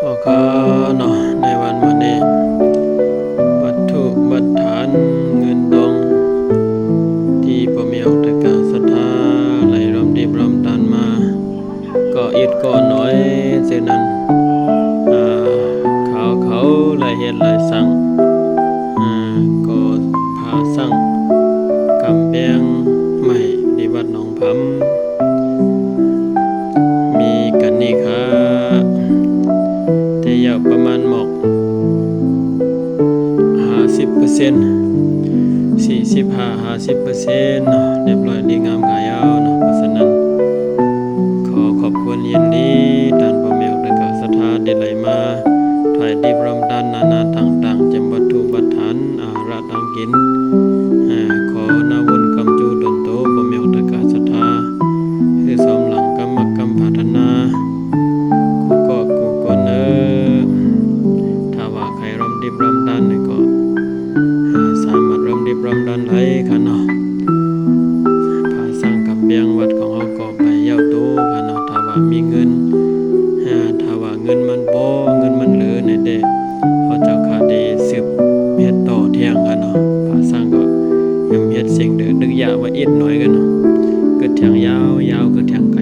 ກໍເນາະ ໃນວັນມື້ນີ້ ວັດຖຸວັດຖານເງິນທອງ ທີ່ພໍ່ແມ່ອອກຕະກາສະຖາໄຫຼຮ່ວມດິບຮ່ວມທານມາ ກໍອິດກໍໜ້ອຍ ເຊັ່ນນັ້ນ ອາ ເຂົາ ເຂົາໄດ້ເຮັດໄດ້ສ້າງ ອາ ກໍພາສ້າງກຳແພງໃໝ່ທີ່ວັດໜອງ ພຳ ມີກັນນີ້ຄ່າ ແຕ່ຍາວປະມານໝອກຫ້າສິບເປີເຊັນ ສີ່ສິບຫ້າ ຫ້າສິບເປີເຊັນເນາະ ຮຽບຮ້ອຍດີງາມຂາຍາວເນາະ. ເພາະສະນັ້ນ ຂໍຂອບຄຸນຍິນດີທ່ານພໍ່ແມ່ອອກຕະກາສະຖາ ທີ່ໄດ້ມາຖວາຍດິບຮ່ວມທານນານາຕ່າງໆ ຈຳວັດຖຸວັດຖານ ອາຫາລະ ການກິນ ເອີ ຂໍໜ້າບຸນຄ້ຳຈູດົນໂຕ ພໍ່ແມ່ອອກຕະກາສະຖາ ຄືສອມຫຼັງກຳມັກກຳປາດຖະໜາ ຄູ່ຄອບຄູ່ຄົນເອີ. ຖ້າວ່າໃຜຮ່ວມດິບຮ່ວມທານນີ້ກໍ ເອີ ສາມາດຮ່ວມດິບຮ່ວມທານໄດ້ຄ່າເນາະ. ພາສ້າງກຳແພງວັດຂອງເຮົາກໍໄປຍາວໂຕຄ່າເນາະ ຖ້າວ່າມີເງິນ ເອີ ຖ້າວ່າເງິນມັນພໍ ເງິນມັນເຫຼືອນີ້ແຕ່ ເຮົາເຈົ້າກະໄດ້ສືບເຮັດຕໍ່ທ່ຽງກັນເນາະ. ພາສ້າງກໍຍັງເຮັດສິ່ງເດີ ດຶກຢາກວ່າອິດໜ້ອຍກັນເນາະ ກະແທ່ງຍາວໆ ກະແທ່ງໄກ